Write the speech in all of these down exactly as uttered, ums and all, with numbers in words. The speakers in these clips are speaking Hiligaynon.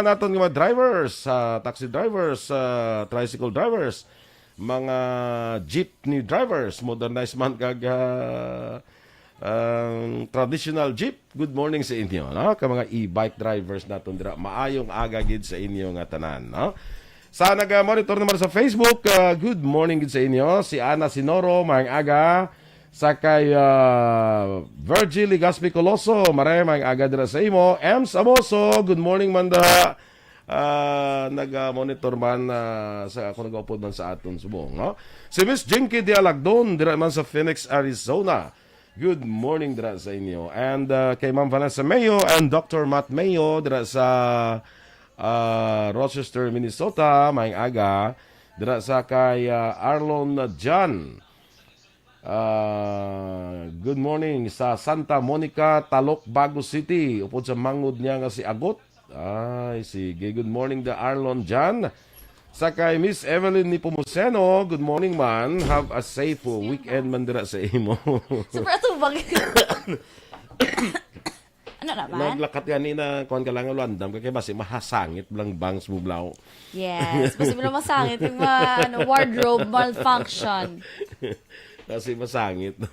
naton nga mga drivers, ah, taxi drivers, ah, tricycle drivers, mga jeepney drivers, modernized man kag, ah, ang traditional jeep. Good morning sa inyo, no? Ka mga e-bike drivers naton dira, maayong aga gid sa inyo nga tanan, no? Sa naga-monitor naman sa Facebook, ah, good morning gid sa inyo. Si Ana Sinoro, maayong aga. Sa kay, ah, Virgil Legaspi Coloso, maray, maayong aga dira sa imo. Ems Amoso, good morning man da. Ah, naga-monitor man, ah, sa ako nagaupod man sa aton subong, no? Si Miss Jinky Dialagdon, dira man sa Phoenix, Arizona. Good morning dira sa inyo. And, ah, kay Ma'am Vanessa Mayo and Doctor Matt Mayo dira sa, ah, Rochester, Minnesota, maayong aga. Dira sa kay, ah, Arlon John. Ah, good morning sa Santa Monica, Talok, Bago City. Upod sa manghod niya nga si Agot. Ay, sige. Good morning, the Arlon John. Sa kay Miss Evelyn Nepomuceno, good morning man. Have a safe weekend man dira sa imo. Sobra tubag. Ano naman? Naglakat gani na, kuwan ka lang, landam ka, kay basi mahasangit lang bangs mo, blaw. Yes, basi mo lang masangit yung mga, ano, wardrobe malfunction. Kasi masangit, no?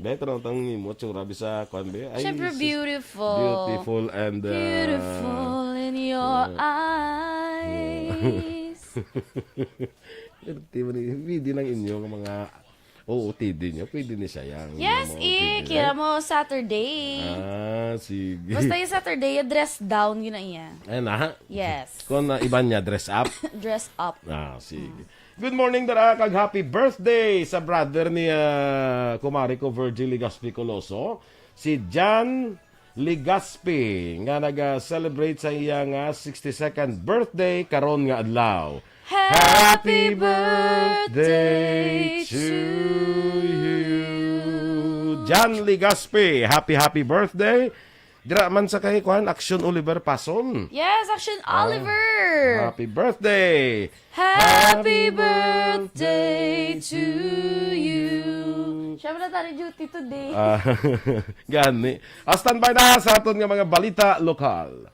Better ang tang imo tsura, bisa, kuwan, be? Ay, Siyempre, sus-, beautiful. Beautiful and, uh, Beautiful in your uh, eyes. Di ba ni, hindi lang inyo nga mga O O T D niya, pwede ni siya yang Yes, mga eh, O O T D, kira right? Mo Saturday. Ah, sige. Basta yung Saturday, yung dress down, yun na iya. Ayun na. Yes. Kung, ah, iban niya, dress up. Dress up. Ah, sige. Good morning, dara, kag happy birthday sa brother ni, ah, kumare ko, Virgil Legaspi Coloso, si Jan Legaspi, nga nag-celebrate sa iya nga sixty-second birthday karon nga adlaw. Happy birthday to you. Jan Legaspi, happy, happy birthday. Dira man sa kay, kuan, Action Oliver Pason. Yes, Action Ah, Oliver. Happy birthday. Happy Happy birthday to you. Siya wala tayo duty today. Ah, gani. Ah, standby na sa aton nga mga balita lokal.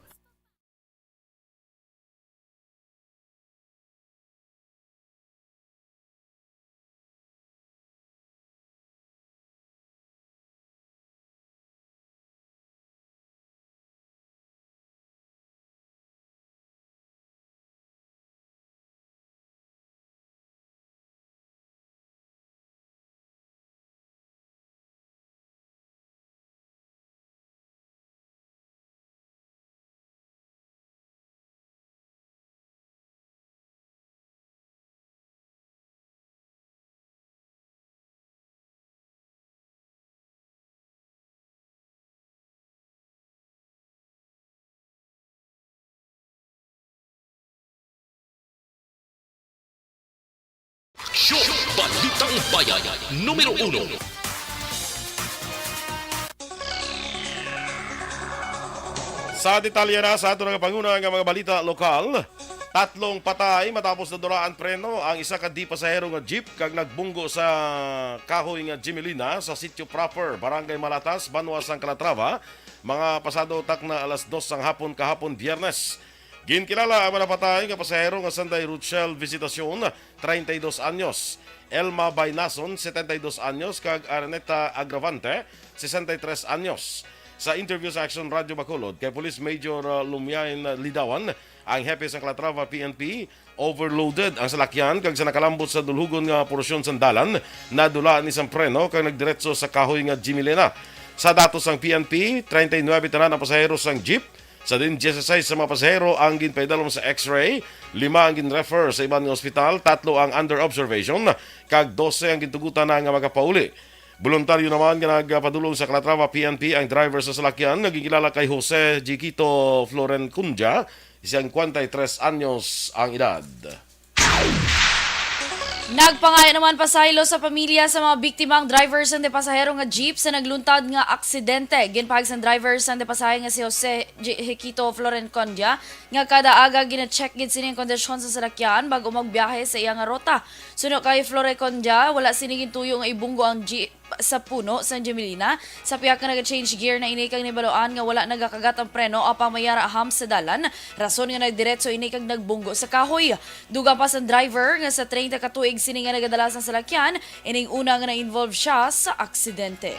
Show Balitang Bayan, numero uno. Sa detalye na sa ato nga panguna nga mga balita lokal, tatlong patay matapos nadula ang preno ang isa ka di pasahero nga jeep kag nagbunggo sa kahoy nga Jimilina sa Sitio Proper, Barangay Malatas, Banwa sang Calatrava, mga pasado takna alas dos sang hapon kahapon, Biyernes. Ginkilala ang mga napatay nga pasahero nga sanday Rochelle Visitacion, treinta y dos anyos, Elma Bainason, setenta y dos anyos, kag Araneta Agravante, sesenta y tres anyos. Sa interview sa Action Radio Bacolod kay Police Major, uh, Lumiain Lidawan, ang hepe sa Calatrava P N P, overloaded ang salakyan kag sa nakalambot sa dulhugon nga porsyon sang dalan, nadula ni sang preno kag nagdiretso sa kahoy nga Jimilena. Sa datos sang P N P, treinta y nuebe tanan ang pasahero sang jeep. Sa din, dieciséis sa mga pasahero ang ginpaidalom sa X-ray, lima ang gin-refer sa iban nga ospital, tatlo ang under observation, kag dose ang gintugutan na nga makapauli. Boluntaryo naman nga nagpadulong sa Calatrava P N P ang driver sa salakyan nga ginkilala kay Jose Chiquito Floren Cundia, siyangkwenta y tres anyos ang edad. Nagpangayo naman pasaylo sa pamilya sa mga biktima ang driver sang pasahero nga jeep sa nagluntad nga aksidente. Ginpahayag sang driver sang pasahe nga si Jose J-, Chiquito Floren Condia nga kada aga gina-check gid sini ang kondisyon sa salakyan bag-o magbiyahe sa iya nga ruta. Suno kay Floren Condia, wala sini gintuyo nga ibunggo ang jeep sa puno sang Gemellina. Sa pihak nga naga-change gear na ini kag nabal-an nga wala nagakagat ang preno apang may ara hump sa dalan, rason nga nagdiretso ini kag nagbunggo sa kahoy. Dugang pa sang driver nga sa treinta ka tuig sini nga nagadala sang salakyan, ining una nga na-involve siya sa aksidente.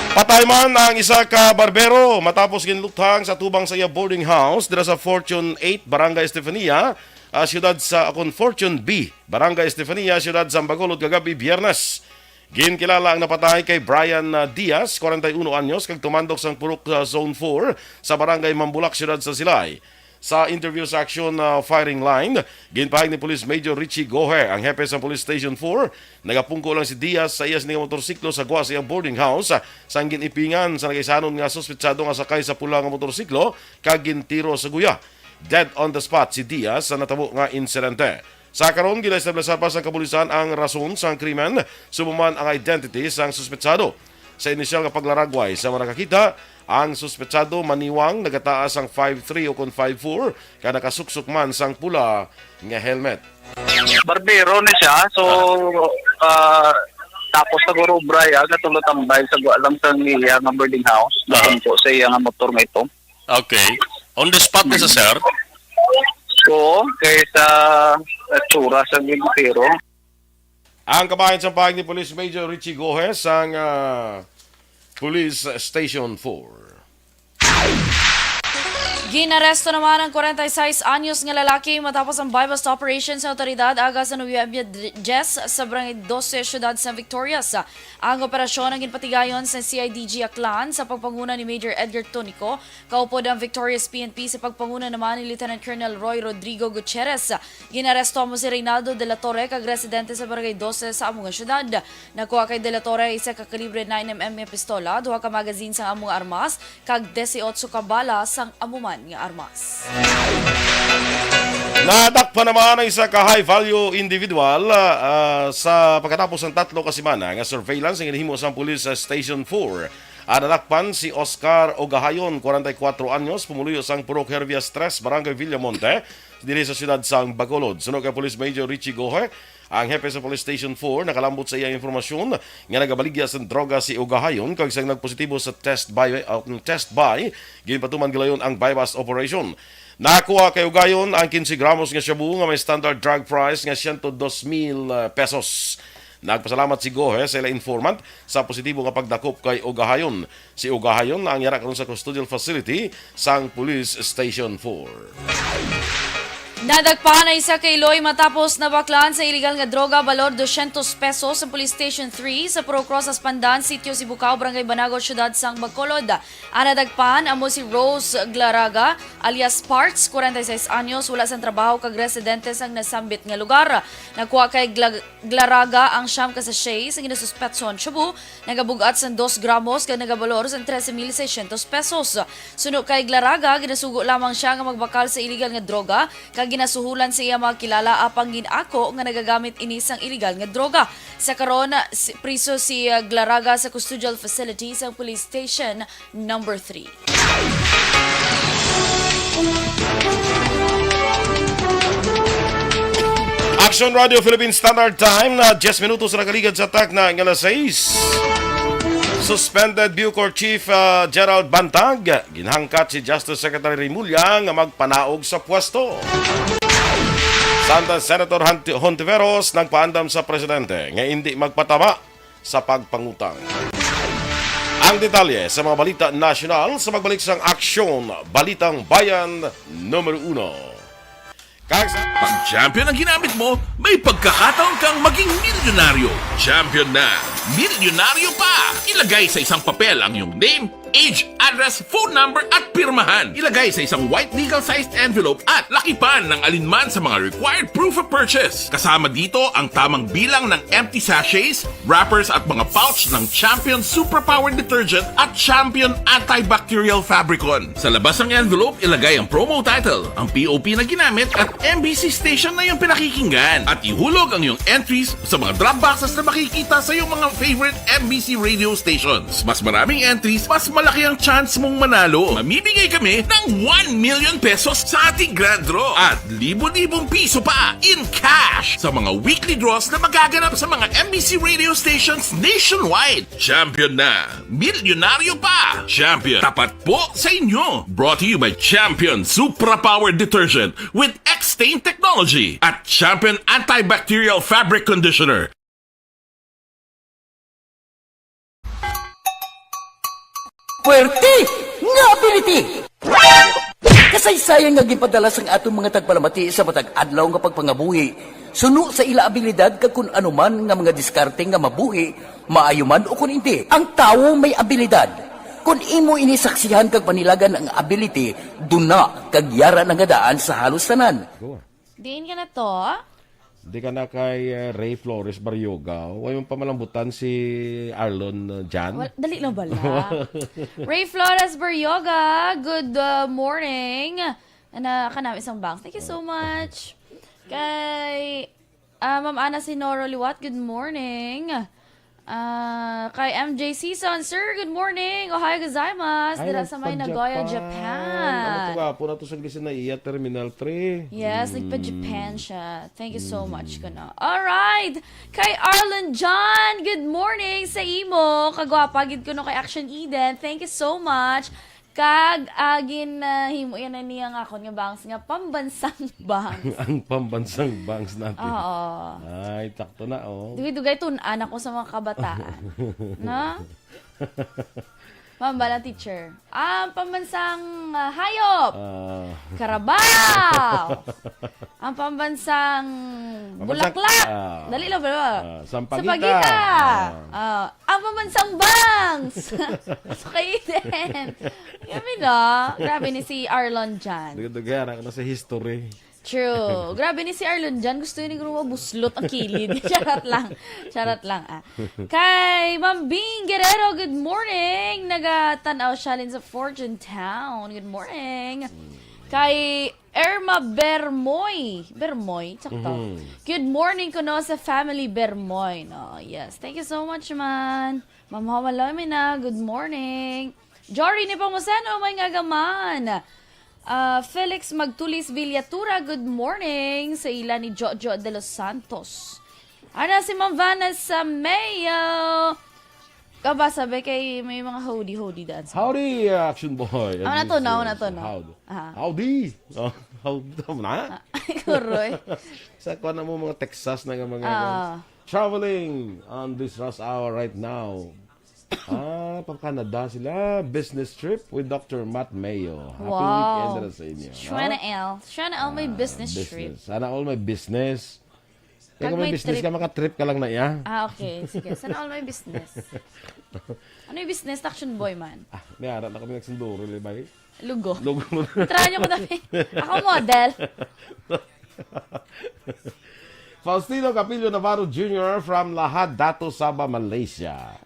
Patay man ang isa ka barbero matapos ginluthang sa tubang sa iya boarding house dira sa Fortune eight, Barangay Estefania, ah, siyudad sa, akon, Fortune B, Barangay Estefania, siyudad sa Bacolod, kagabi, Biyernes. Ginkilala ang napatay kay Brian, ah, Diaz, kwarenta y uno anyos, kag tumandok sang purok, ah, Zone four sa Barangay Mambulak, siyudad sa Silay. Sa interview sa Action, ah, Firing Line, ginpahayag ni Police Major Richie Gohe, ang hepe sa Police Station four, nagapungko lang si Diaz sa iya sini nga motorsiklo sa gwa sa iyang boarding house, ah, sang gin-ipingan sa nagaisanon nga suspetsado nga sakay sa pula nga motorsiklo kag gintiro sa guya. Dead on the spot si Diaz sa natabo nga insidente. Sa karon, ginaestablisar pa sang kapulisan ang rason sang krimen, subong man ang identity sang suspetsado. Sa inisyal nga paglaragway sa mga nakakita, ang suspetsado maniwang nagataas sang five three o kon five four, kag nakasuksok man sang pula nga helmet. Barbero ni siya, so ah, tapos sa guro Brian, natulog tambay sa guwa lang sa iya nga boarding house. Ah. Natumpo sa iya nga motor nga ito. Okay. On the spot na sa sir? Oo, kay sa tsura sa gintiro. Ang kabahin sang pahayag ni Police Major Richie Gohe sang, ah, Police Station four. Ginaresto naman ang kwarenta y seis anyos nga lalaki matapos ang buy-bust operation sa awtoridad aga sa Nobyembre diyes sa Barangay Dose, Siyudad sa Victorias. Ang operasyon ang ginpatigayon sa C I D G Aklan sa pagpanguna ni Major Edgar Tonico, kaupod ang Victorias P N P sa pagpanguna naman ni Lieutenant Colonel Roy Rodrigo Gutierrez. Ginaresto mo si Reynaldo de la Torre kag residente sa Barangay Dose sa amo nga siyudad. Nakuha kay de la Torre isa ka kalibre nine M M nga pistola, duha ka magazine sang amo nga armas, kag disiotso ka bala sang amo man nga armas. Nadakpan naman ang isa ka high-value individual, ah, sa pagkatapos sang tatlo ka semana nga surveillance nga ginhimo sang Police sa Station four. Ah, nadakpan si Oscar Ogahayon, kwarenta y kuwatro anyos, pumuluyo sang Purok Hervias tres, Barangay Villamonte, diri sa siyudad sang Bacolod. Suno kay Police Major Richie Gohe, ang hepe sa Police Station four nakalambot sa iyang impormasyon nga nagabaligya sang droga si Ogahayon, kag sang nagpositibo sa test buy, uh, test buy, ginpatuman gilayon ang buy-bust operation. Nakuha kay Ogahayon ang quince gramos nga shabu nga may standard drug price nga siyento dos mil pesos. Nagpasalamat si Gohe sa ila informant sa positibo nga pagdakop kay Ogahayon. Si Ogahayon ang yara karon sa custodial facility sang Police Station four. Nadakpan ang isa ka iloy matapos nabaklan sa iligal nga droga, balor dosyentos pesos, sa Police Station three sa Purok Rosas Pandan, Sitio Sibucao, Barangay Banago, Siyudad sang Bacolod. Ang nadakpan amo si Rose Glaraga alias Parts, kwarenta y seis anyos, wala sang trabaho kag residente sang nasambit nga lugar. Nakuha kay Gla-, Glaraga ang siyam ka sachet sa ginasuspetson shabu, nagabug-at sang dos gramos kag nagabalor sang trese mil seiscientos pesos. Suno kay Glaraga, ginasugo lamang siya nga magbakal sa iligal nga droga kag ginasuhulan sa iya mga kilala, apang gin-ako nga nagagamit ini sang iligal nga droga. Sa karon, si, priso si, uh, Glaraga sa custodial facility sang Police Station Number three. Action Radio Philippine Standard Time na diyes minutos na nakaligad sa takna nga alas sais. Suspended Bucor Chief, ah, Gerald Bantag, ginhangkat si Justice Secretary Remulla nga magpanaog sa pwesto. Samtang Senator Hon-, Hontiveros nagpaandam sa presidente nga indi magpatama sa pagpangutang. Ang detalye sa mga balita nasyonal sa pagbalik sang Aksyon Balitang Bayan Numero Uno. Kag sa Pag champion ang ginamit mo, may pagkakataon kang maging milyonaryo. Champion na, milyonaryo pa! Ilagay sa isang papel ang iyong name, age, address, phone number, at pirmahan. Ilagay sa isang white legal-sized envelope at lakipan ng alinman sa mga required proof of purchase. Kasama dito ang tamang bilang ng empty sachets, wrappers at mga pouch ng Champion Superpower Detergent at Champion Antibacterial Fabricon. Sa labas ng envelope, ilagay ang promo title, ang P O P na ginamit at M B C station na iyong pinakikinggan. At ihulog ang iyong entries sa mga drop boxes na makikita sa iyong mga favorite M B C radio stations. Mas maraming entries, mas Malaki ang chance mong manalo. Mamimigay kami ng one million pesos sa ating grand draw at libo-libong piso pa in cash sa mga weekly draws na magaganap sa mga M B C radio stations nationwide. Champion na! Milyonaryo pa! Champion, tapat po sa inyo! Brought to you by Champion Supra Power Detergent with X-Stain Technology at Champion Antibacterial Fabric Conditioner. Puwerte nga ability! Kasaysayan nga ginpadala sang aton mga tagpalamati sa matag adlaw nga pagpangabuhi, suno sa ila abilidad kag kun ano man nga mga diskarte nga mabuhi, maayo man o kun indi, ang tawo may abilidad. Kun imo ini saksihan kag panilagan ang ability, duna kag yara na nga daan sa halos tanan. Diin ka na to? Di ka na kay uh, Ray Flores Baryoga. Way mo pamalambutan si Arlon uh, Jan? Well, dali na bala. Ray Flores Baryoga, good uh, morning. Ana, kanami isang bangs. Thank you so much. Kay uh, Ma'am Ana Sinoro Liwat, good morning. Ah, kay M J Season, Sir, good morning. Ohayo gozaimasu. Dira sa may Nagoya, Japan. Ano to nga? Puna to sa gisina iya, Terminal three. Yes, nagpa-Japan siya. Thank you so much, kuno. Alright! Kay Arlen John, good morning sa imo. Kagwapa gid kuno kay Action Eden. Thank you so much. Kag agin uh, himo yan na niya nga akon nga bangs nga pambansang bangs. Ang pambansang bangs natin. Oo. Ay, takto na oh. Dugay-dugay tun-an ako sa mga kabataan. No? Ma'am, bala teacher. Ang pambansang uh, hayop. Uh, Karabaw. Ang pambansang bulaklak. Uh, Dali lang, bro. Uh, sampagita. Sampagita. Uh, uh, ang pambansang bangs. Okay din. Kami no. Grabe ni si Arlon dyan. Dugay-dugay, anak na sa history. True. Grabe ni si Arlon dyan. Gusto yun ni Guro mabuslot ang kilid. Charot lang. Charot lang ah. Kay Ma'am Bing Guerrero, good morning. Nagatanaw siya sa Fortune Town. Good morning. Kay Irma Bermoy. Bermoy, sakto. Mm-hmm. Good morning kuno sa family Bermoy. No, yes. Thank you so much, man. Ma'am Hawa Lomina, good morning. Jory ni Pamuseno, may nga gaman. Uh, Felix Magtulis Villatura, good morning sa ila ni Jojo de los Santos. Ana si Ma'am Vanessa Mayo. Kabasa ba kay may mga howdy-howdy daan sa Howdy, uh, Action Boy. Ano na to, no? Ano to, no? Howdy. Aha. Howdy! Oh, howdy na? Ah, kuroy. Sa kuha na mo mga Texas na nga mga uh, traveling on this rush hour right now. Ah, pang Canada sila. Business trip with Doctor Matt Mayo. Happy wow. Weekend na sa inyo. Shana L. Shana L, may ah, business, business trip. Sana all may business. Kag may business trip ka, makatrip ka lang na iya. Ah, okay. Sige. Sana all may business. Ano yung business, Action Boy man? Ah, may ara na kami nagsunduro, libay. Lugo. Lugo. Try niyo ko dami. Ako model. Faustino Capillo Navarro Junior from Lahad, Datu, Sabah, Malaysia.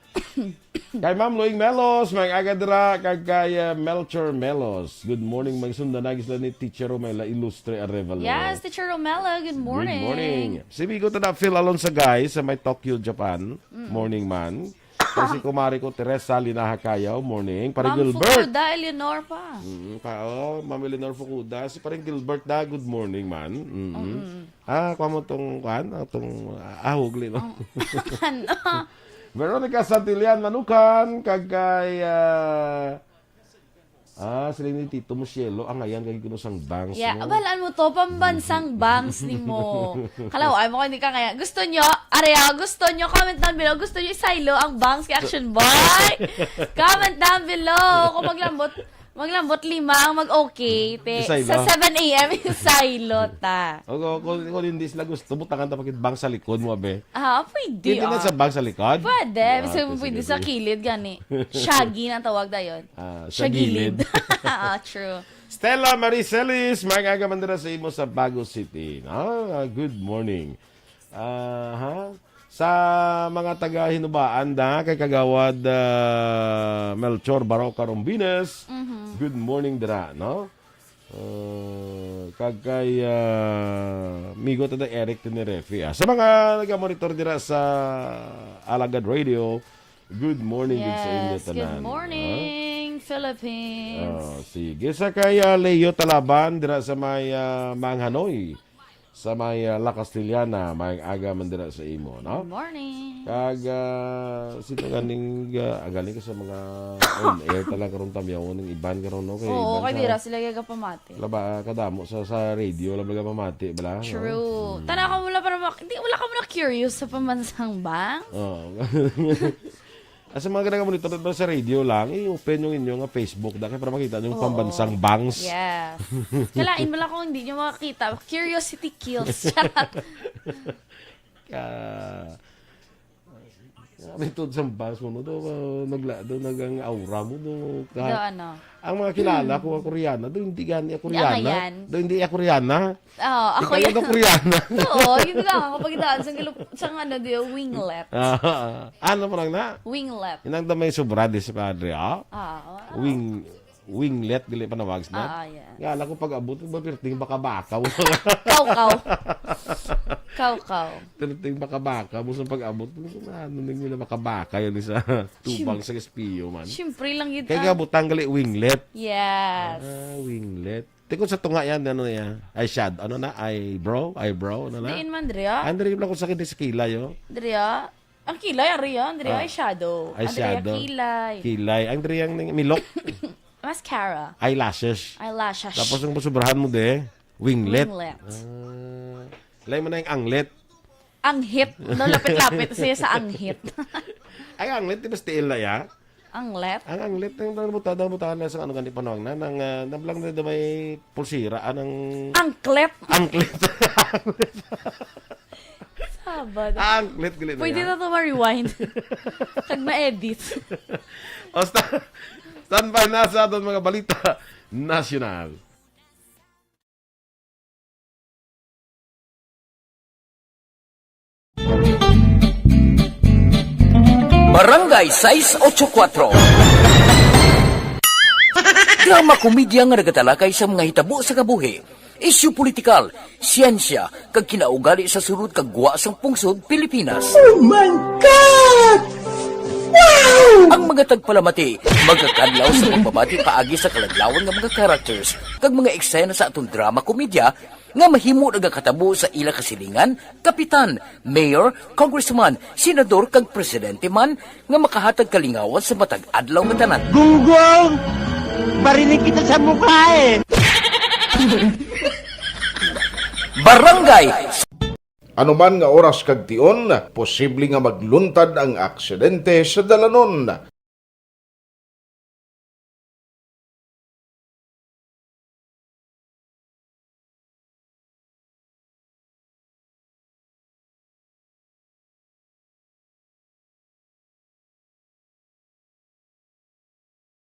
Kay Ma'am Loing Melos, may agadra, kag kay uh, Melchor Melos. Good morning, may sunda na gisla ni Teacher Romela Ilustre Arevalo. Yes, Teacher Romela, good morning. Good morning. Si Migo Tada Phil Alonso, guys, sa may Tokyo, Japan. Mm. Morning man. Kay si kumari ko, Teresa Linaha Kayaw, morning. Pare Ma'am Gilbert. Fukuda, Eleanor pa. Mm, pa, oh, Ma'am Eleanor Fukuda. Si Pare Gilbert da, good morning man. Mm-hmm. Mm-hmm. Ah, kuha mo tong, kuan, ah, tong ah, ahog, lino. Oh. Ano? Veronica Santillan Manukan, kag kay ah, Ah, sila ni Tito Musielo, ang ayan kay kuno sang bangs yeah, mo. Abalaan mo to, pambansang bangs ni mo. Kalaw, ay mo hindi ka kaya. Gusto nyo, Ariel, gusto nyo, comment down below. Gusto nyo isaylo ang bangs kay Action Boy? Comment down below. Kung maglambot, maglambot lima ang mag-okay. Te, sa seven a.m. isaylo ta. O, kung, kung, kung hindi sila gusto, butangan ta pakit bangs sa likod mo, abe. Ah, pwede. Pwede na sa bag sa likod? Pwede. Ah, so, pwede sa kilid, gani. Shaggy na tawag dayon. Ah, sa gilid. Ah, true. Stella Marie Celis, mga kagamandra sa imo sa Bago City. Ah, good morning. Ah, ha? Sa mga taga Hinubaan da, kay Kagawad ah, Melchor Baroca Rombines, good morning dira, no? Uh, kag kay uh, Migo Tata Eric Tenerife. Ah. Sa mga nagamonitor dira sa Alagad Radio, good morning yes, sa inyo tanan. Good morning. Philippines. Oh, sige. Sa kay, ah, Leo Talaban, dira sa may, ah, Manghanoi, sa may, ah, La Castellana, may aga man dira sa imo, no? Good morning. Kag, ah, sino ganing, ah, ah, galing ka sa mga on air talaga karon, tamyaw ning iban karon, no? Kay Oo, iban kay sa dira sila gagapamati. Laba, kadamo sa, sa radio, laba ka pamati, bala, no? True. Mm. Tana ka, wala pa naman, hindi, wala ka muna curious sa pambansang bangs? Oo. Asa mga ganahan mo dito, pero sa radio lang, i-open yung inyo nga Facebook, da, kay para makita yung Oo. pambansang bangs. Yes. Kalain mo lang kung hindi nyo makakita. Curiosity kills. Charot. Ka-, Kami to sa bangs mo, no? Do, uh, nagla-, do, nagang aura mo, do. Do, ano? Ang mga kilala ko nga Koreana, do, hindi gani ako Hindi, Koreana. angayan. Do, hindi ako Koreana. Oo, ako Ikaw yan. yung Koreana. Oo, yun lang. Kapag daan, sa galup-, sa ano, di, winglet. Ah, ano pa lang na? Winglet. Inang damay sobra di si Padre, ah? Oo. Wing, winglet, gali pa na wags na? Oo, yes. Nga, alam ko pag-abot, ba, pirting baka-baka mo. Kaw-kaw. Kaw-kaw. Pirting baka-baka mo sa pag-abot. Ano nang yun na baka-baka yan sa tubang Siyem-, sa espiyo man? siyempre lang yun, Kaya ah. nga, butang gali, winglet. Yes. Ah, winglet. Tikon sa tunga yan, ano yan? Eyeshadow. Ano na? Eyebrow? Eyebrow? Ano na? Diin man, Dria? Ang diri lang kung sakit sa kilay, oh. Dria? Ang kilay, ari yan. Diri, Ah. eyeshadow. Ang diri, Eyeshadow. kilay. Kilay. Ang diri, ang ning-, milok. Mascara. Eyelashes. Eyelashes. Tapos ang masubrahan mo, de, winglet. Winglet. Ah. Lain mo na yung anglet. Anghit. No, lapit-lapit siya sa anghit. Ang anglet, di ba, stiil na, ya? Anglet? Ang anglet, ang, ang buta-, ang buta na sa ano, gani panahon na, nang, ah, nablang na may pulsira, anang Angklet? Angklet. Sabad. Ah, ang kulit, kulit na Pwede yan. na to ma-rewind. Kag ma-edit. O, sta-, standby na sa aton mga balita nasyonal. Barangay sais ocho kuatro. Drama komedya nga nagatalakay sa mga hitabo sa kabuhi, isyu politikal, siyensya, kag kinaugali sa sulod kag gwa sang pungsod Pilipinas. Oh my God! Wow! Ang mga tagpalamati magakadlaw sa pagpamati paagi sa kaladlawan nga mga characters kag mga eksena sa aton drama komedya nga mahimo nagakatabo sa ila kasilingan, kapitan, mayor, congressman, senador, kag presidente man nga makahatag kalingawan sa matag adlaw nga tanan. Gunggong! Barinig kita sa mukha eh! Barangay. Anuman nga oras kag tion, posible nga magluntad ang aksidente sa dalanon.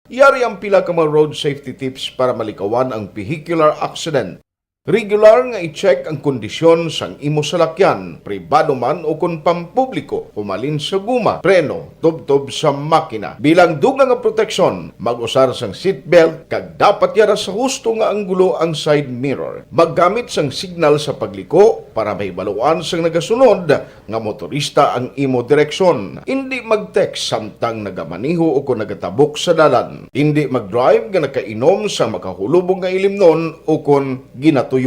Yari ang pila ka mga road safety tips para malikawan ang vehicular accident. Regular nga i-check ang kondisyon sang imo salakyan, pribado man o kon pampubliko, humalin sa guma, preno, tubtob sa makina. Bilang dugang nga proteksyon, mag-usar sang seatbelt kag dapat yara sa husto nga anggulo ang side mirror. Maggamit sang signal sa pagliko para mahibaluan sang nagasunod nga motorista ang imo direksyon. Indi mag-text samtang nagamaneho o kon nagatabok sa dalan. Indi mag-drive nga nakainom sa makahulubong nga ilimnon o kon ginatuyo.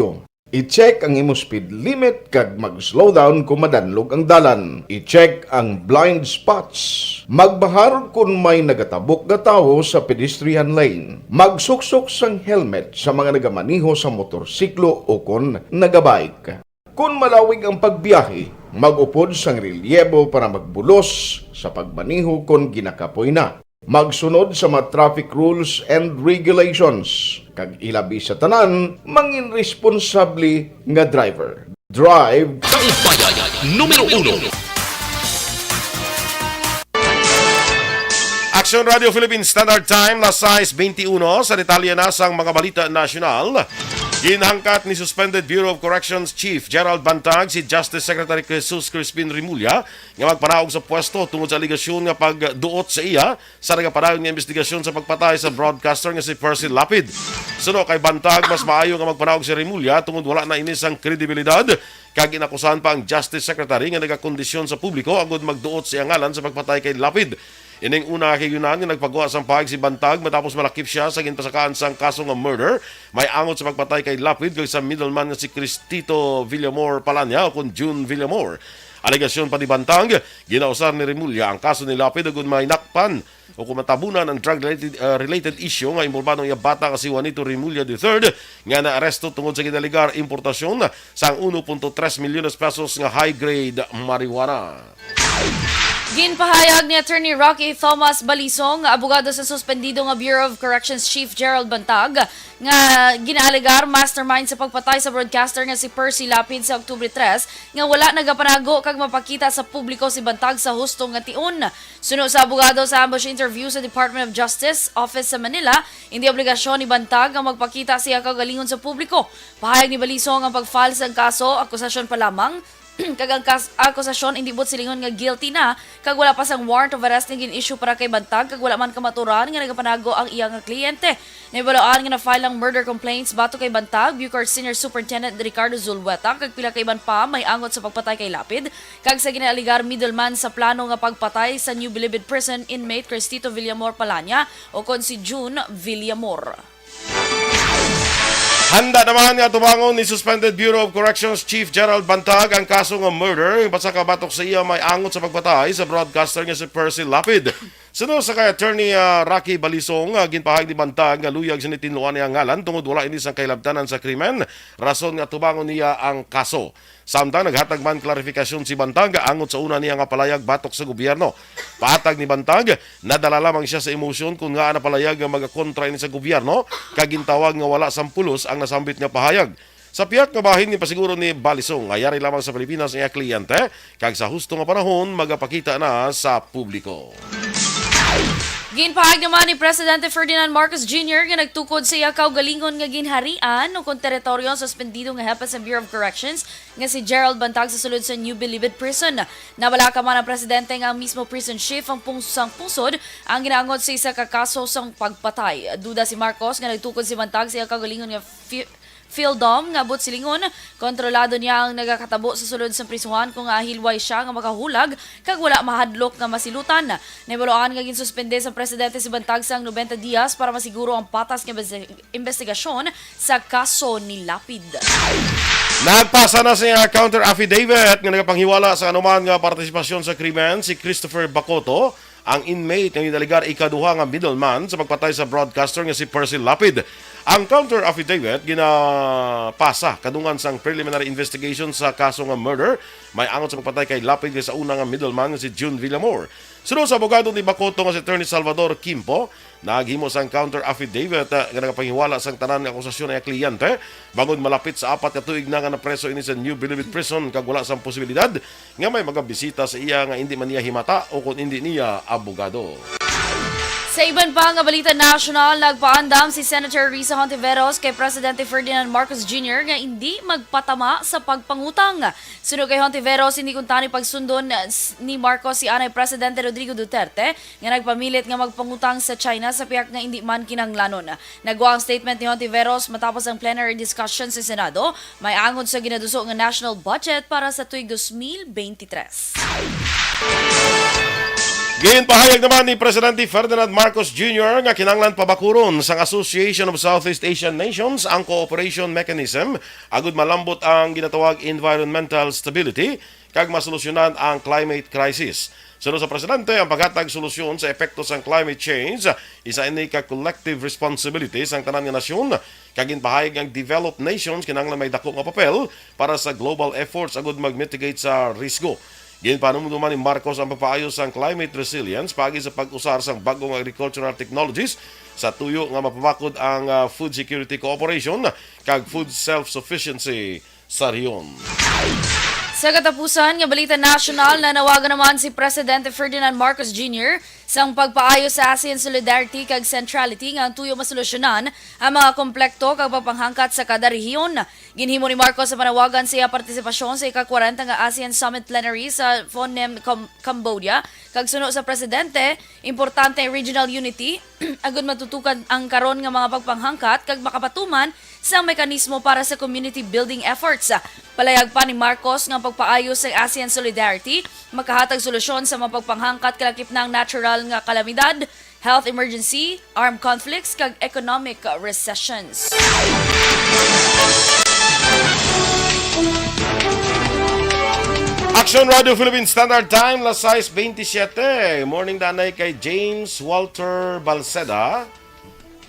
I-check ang imo speed limit kag mag-slow down kon madanlog ang dalan. I-check ang blind spots. Magbahar kon may nagatabok nga tawo sa pedestrian lane. Magsuksok sang helmet sa mga nagamaneho sa motorsiklo o kon nagabike. Kon malawig ang pagbiyahe, mag-upod sang relyebo para magbulos sa pagmaneho kon ginakapoy na. Magsunod sa mga traffic rules and regulations, kag ilabi sa tanan, mangin responsable nga driver. Drive Kaupaya numero uno. Action Radio Philippines Standard Time, las sais beintiuno. Sa detalye na sang mga balita nasyonal, ginhangkat ni Suspended Bureau of Corrections Chief Gerald Bantag si Justice Secretary Jesus Crispin Remulla nga magpanaog sa pwesto tungod sa alegasyon nga pagduot sa iya sa nagapadayon nga imbestigasyon sa pagpatay sa broadcaster nga si Percy Lapid. Suno kay Bantag, mas maayo nga magpanaog si Remulla tungod wala na ini sang kredibilidad, kag inakusahan pa ang Justice Secretary nga nagakondisyon sa publiko agud magduot sa iya ngalan sa pagpatay kay Lapid. Ining una ka kayunan nga nagpagwa sang pahayag si Bantag matapos malakip sia sa ginpasakaan sang kaso nga murder may angot sa pagpatay kay Lapid kag sa middleman nga si Cristito Villamor Palanya o kon Jun Villamor. Alegasyon pa ni Bantag, ginausar ni Remulla ang kaso ni Lapid ug may nakpan o kung matabunan ang drug-related, ah, related issue nga involbado ang iya bata nga si Juanito Remulla the third nga naaresto tungod sa ginalegar importasyon sang uno punto tres milyones pesos nga high-grade marijuana. Ginpahayag ni Attorney Rocky Thomas Balisong, abogado sa suspendido nga Bureau of Corrections Chief Gerald Bantag, nga ginaalegar mastermind sa pagpatay sa broadcaster nga si Percy Lapid sa Oktubre tres, nga wala nagapanago kag mapakita sa publiko si Bantag sa husto nga tion. Suno sa abogado sa ambush interview sa Department of Justice Office sa Manila, hindi obligasyon ni Bantag ang magpakita sa iya kaugalingon sa publiko. Pahayag ni Balisong ang pag-file sang kaso, akusasyon pa lamang, kag ang kas-, akusasyon indi buot silingon nga guilty na, kag wala pa sang warrant of arrest nga gin-issue para kay Bantag, kag wala man kamaturan nga nagapanago ang iya nga kliyente. Nahibaluan nga na-file ang murder complaints batok kay Bantag, Bucor Senior Superintendent Ricardo Zulueta, kag pila ka iban pa may angot sa pagpatay kay Lapid, kag sa ginaalegar middleman sa plano nga pagpatay sa New Bilibid Prison inmate Cristito Villamor Palanya, o kon si June Villamor. Handa naman nga tubangon ni Suspended Bureau of Corrections Chief Gerald Bantag ang kaso nga murder nga pasaka batok sa iya may angot sa pagpatay sa broadcaster nga si Percy Lapid. Suno sa kay Attorney, ah, Rocky Balisong, ah, ginpahayag ni Bantag nga luyag sini tinluan niya ngalan tungod wala ini sang kahilabtanan sa krimen, rason nga tubangon niya ang kaso. Samtang naghatag man klarifikasyon si Bantag angot sa una niya nga palayag batok sa gobyerno. Pahatag ni Bantag, nadala lamang siya sa emosyon kon ngaa napalayag nga magakontra ini sa gobyerno, kag gintawag nga wala sang pulos ang nasambit nga pahayag. Sa pihak nga bahin, ginpasiguro ni Balisong nga yari lamang sa Pilipinas ang iya kliyente, kag sa husto nga panahon magapakita na sa publiko. Ginpahayag naman ni Presidente Ferdinand Marcos Junior nga nagtukod sa iya kaugalingon nga ginharian o kon teritoryo ang suspendido nga hepe sa Bureau of Corrections nga si Gerald Bantag sa sulod sa New Bilibid Prison. Nabalaka man ang presidente nga ang mismo prison chief ang pung-, sang pungsod ang ginaangot sa isa ka kaso sang pagpatay. Duda si Marcos nga nagtukod si Bantag sa iya kaugalingon nga fi-, PhilDom nga buot silingon, kontrolado niya ang nagakatabo sa sulod sang prisuhan kung nga hilway siya nga makahulag kag wala mahadlok nga masilutan. Nahibaluan nga ginsuspende sang presidente si Bantag sang nobenta dias para masiguro ang patas nga imbesti-, imbestigasyon sa kaso ni Lapid. Nagpasa na sa iya counter affidavit nga nagapanghiwala sa anuman nga partisipasyon sa krimen si Christopher Bacoto, ang inmate nga ginalegar ikaduha nga middleman sa pagpatay sa broadcaster nga si Percy Lapid. Ang counter affidavit ginapasa kadungan sang preliminary investigation sa kaso nga murder may angot sa pagpatay kay Lapid kag sa una nga middleman nga si June Villamor. Suno sa abogado ni Bacoto nga si Attorney Salvador Quimpo, naghimo sang counter affidavit, ah, nga nagapanghiwala sang tanan nga akusasyon ang iya kliyente, bangod malapit sa apat ka tuig na nga napreso ini sa New Bilibid Prison kag wala sang posibilidad nga may magabisita sa iya nga indi man niya himata o kon indi niya abogado. Sa iban pa nga balita nasyonal, nagpaandam si Senator Risa Hontiveros kay Presidente Ferdinand Marcos Junior nga indi magpatama sa pagpangutang. Suno kay Hontiveros, hindi kuntani pagsundon s-, ni Marcos si anay Presidente Rodrigo Duterte nga nagpamilit nga magpangutang sa China sa pihak nga indi man kinahanglanon. Nagwa ang statement ni Hontiveros matapos ang plenary discussion sa Senado may angot sa ginaduso nga national budget para sa tuig dos mil beintitres. Ginpahayag naman ni Presidente Ferdinand Marcos Junior nga kinahanglan pabakuron sang Association of Southeast Asian Nations ang cooperation mechanism agud malambot ang ginatawag environmental stability kag masolusyonan ang climate crisis. Suno sa presidente, ang paghatag solusyon sa epekto sang climate change isa ini ka collective responsibility sang tanan nga nasyon, kag ginpahayag nga ang developed nations kinahanglan may dako nga papel para sa global efforts agud mag-mitigate sa risgo. Ginpanumduman ni Marcos ang pagpaayo sang climate resilience paagi sa pag-usar sang bag-o nga agricultural technologies sa tuyo nga mapabakod ang, ah, food security cooperation kag food self-sufficiency sa rehiyon. Sa katapusan nga balita nasyonal, nanawagan naman si Presidente Ferdinand Marcos Junior sang pagpaayo sa ASEAN solidarity kag centrality nga ang tuyo masolusyonan ang mga komplekto kag pagpanghangkat sa kada rehiyon. Ginhimo ni Marcos ang panawagan sa iya partisipasyon sa ika-kwarenta nga ASEAN Summit Plenary sa Phnom Penh, Cam-, Cambodia, kag suno sa presidente, importante ang regional unity agud matutukan ang karon nga mga pagpanghangkat kag makapatuman sang mekanismo para sa community building efforts. Palayag pa ni Marcos nga ang pagpaayo sa ASEAN solidarity makahatag solusyon sa mga pagpanghangkat kalakip ng natural nga kalamidad, health emergency, armed conflicts, kag economic recessions. Action Radio Philippine Standard Time, las sais veintisiete. Morning danay kay James Walter Balceda,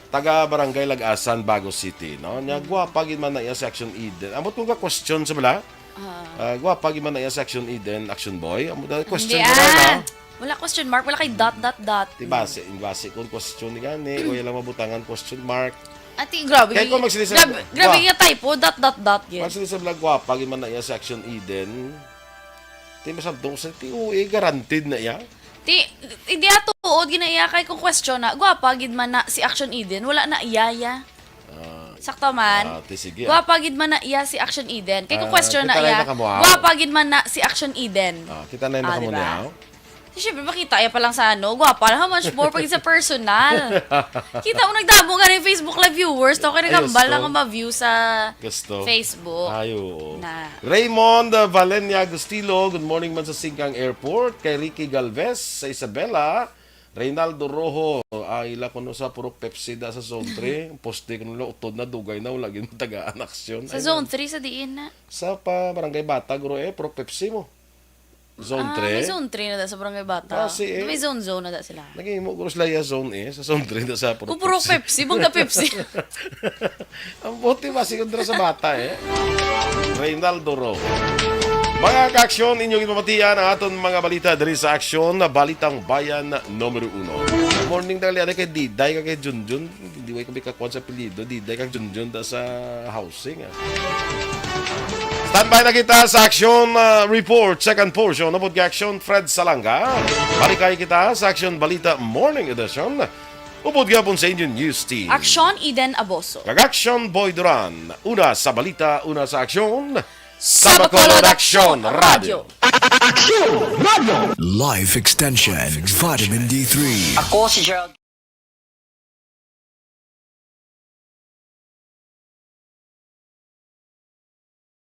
taga Barangay Lagasan, Bago City, no? Nya, gwapa gid man na iya si Action Eden. Ambot ko nga question sa bala? Ah. Ah, gwapa gid man na iya si Action Eden, Action Boy. Ambot na question Hindi, na lang, ah. no? Wala question mark, wala kay dot, dot, dot. Di base, base kung question ni gani, o ilang mabutangan question mark. Ati, grabe. Kaya kung magsili sa grabe, grabe wa- nga typo, dot, dot, dot, gid. Magsili sa bala, gwapa gid man na iya si Action Eden. Ti, masabdong sa ti, uy, guaranteed na iya. Ti, hindi ato tuod gid na iya kay kung question na, gwapa gid man na si Action Eden, wala na iya, iya. Ah, Sakto man. ah, ti, sige, ah. Gwapa gid man na iya si Action Eden. Kay kung Ah, question na kita lang iya, nakamuha. gwapa gid man na si Action Eden. Ah, kita na yung Ah, di ba? nakamuha. Di, syempre, makita iya pa lang sa ano, gwapa lang. How much more pag sa personal? Kita mo, nagdamo nga rin Facebook Live viewers. To, kaya Ay, nagambal gusto. lang ang ma-view sa Gusto. Facebook. Ay, oo. Na. Raymond, uh, Valencia Agustilo, good morning man sa Singkang Airport. Kay Ricky Galvez, sa Isabela. Reynaldo Rojo, ay ila kuno sa puro Pepsi da sa Zone three. Ang poste kuno nila, utod na, dugay na, wala gid matagaan aksyon. Sa Ay, Zone three, sa diin na? Sa pa Barangay Bata, guro, eh, puro Pepsi mo. Zone Ah, three? may Zone three na da sa Barangay Bata. Ah, si, eh. May Zone Zone na da sila. Naging mo, guro, sila ya Zone, eh. Sa Zone three na sa puro Kung puro Pepsi. Pepsi, bangga Pepsi. Ang buti ba si Kundra sa bata, eh? Reynaldo Ro. Mga kaaksyon, inyo ginpamatian ang aton mga balita diri sa Aksyon, Balitang Bayan numero uno. Morning, dali, ano kay Diday, kag kay Junjun. Hindi way kami kakuan sa apelyido. Diday kag Junjun da sa housing, ah. Standby na kita sa Aksyon, ah, Report, second portion. Upod kay Aksyon Fred Salanga. Balikay kita sa Aksyon Balita Morning Edition. Upod gihapon sa inyo news team. Aksyon Eden Aboso. Kag Aksyon Boy Duran. Una sa balita, una sa aksyon. Sa Bacolod Aksyon Radio. Aksyon Radio. Life Extension, Vitamin D three. Ako si Gerald